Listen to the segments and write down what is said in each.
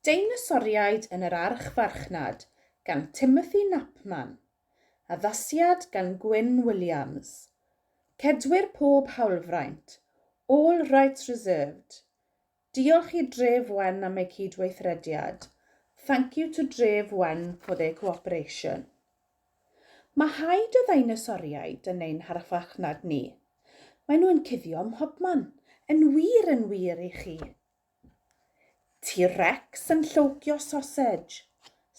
Deinosoriaid yn yr Archfarchnad gan Timothy Knapman. Addasiad gan Gwyn Williams. Cedwir pob hawlfraint. All rights reserved. Diolch i Dref Wen am eu cydweithrediad. Thank you to Dref Wen for their cooperation. Mae haid o ddeinosoriaid yn ein harchfarchnad ni. Maen nhw yn cuddio ym mhobman, yn wir yn wir i chi. T-Rex yn llowcio sosej.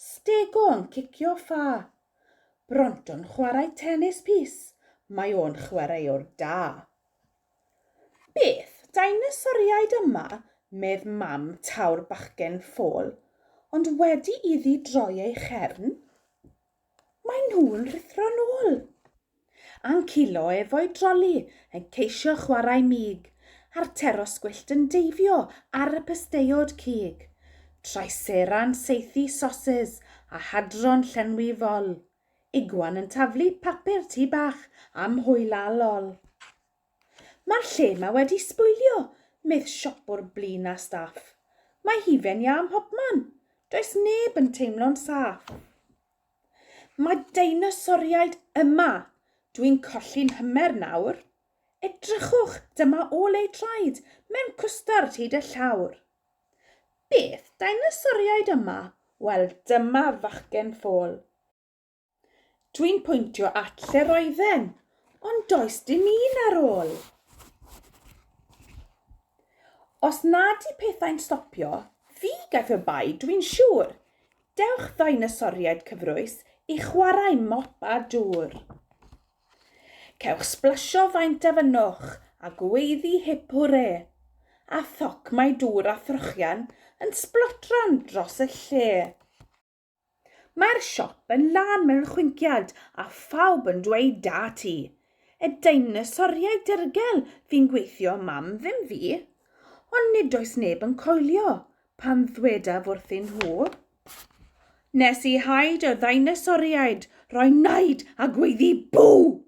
Stego yn cicio ffa. Bronto'n chwarae tenis pys. Mae o'n chwaraewr da. Beth, deinosoriaid yma, medd mam taw'r bachgen ffôl, ond wedi iddi droi ei chefn, maen nhw'n rhuthro nôl. Ancilo efo'i droli yn ceisio chwarae mig, a'r teros gwyllt yn deifio ar y pasteiod cig. Trisera'n saethu sosys a hadro'n llenwi fol. Iguan yn taflu papur tŷ bach am hwyl a lol. Mae'r lle 'ma wedi sbwylio, medd siopwr blin a staff. Mae hufen iâ 'mhobman. Does neb yn teimlo'n saff. Mae deinosoriaid yma! Dwi'n colli'n hymer nawr. Edrychwch, dyma ôl eu traed, mewn cwstard hyd y llawr. Beth, deinosoriaid yma? Wel, dyma fachgen ffôl. Dwi'n pwyntio at lle roedden, ond does dim un ar ôl. Os nad 'di pethau'n stopio, fi gaiff y bai, dwi'n siŵr. Dewch ddeinosoriaid cyfrwys i chwarae mop a dŵr. Cewch sblasio faint a fynnwch a gweiddi hip hwre. A thoc mae dŵr a throchian yn sblotran dros y lle. Mae'r siop yn lân mewn chwinciad a phawb yn dweud da ti. Y deinosoriaid dirgel fu'n gweithio mam ddim fi. Ond nid oes neb yn coelio pan ddwedaf wrthyn nhw. Nes i haid o ddeinosoriaid roi naid a gweiddi bw!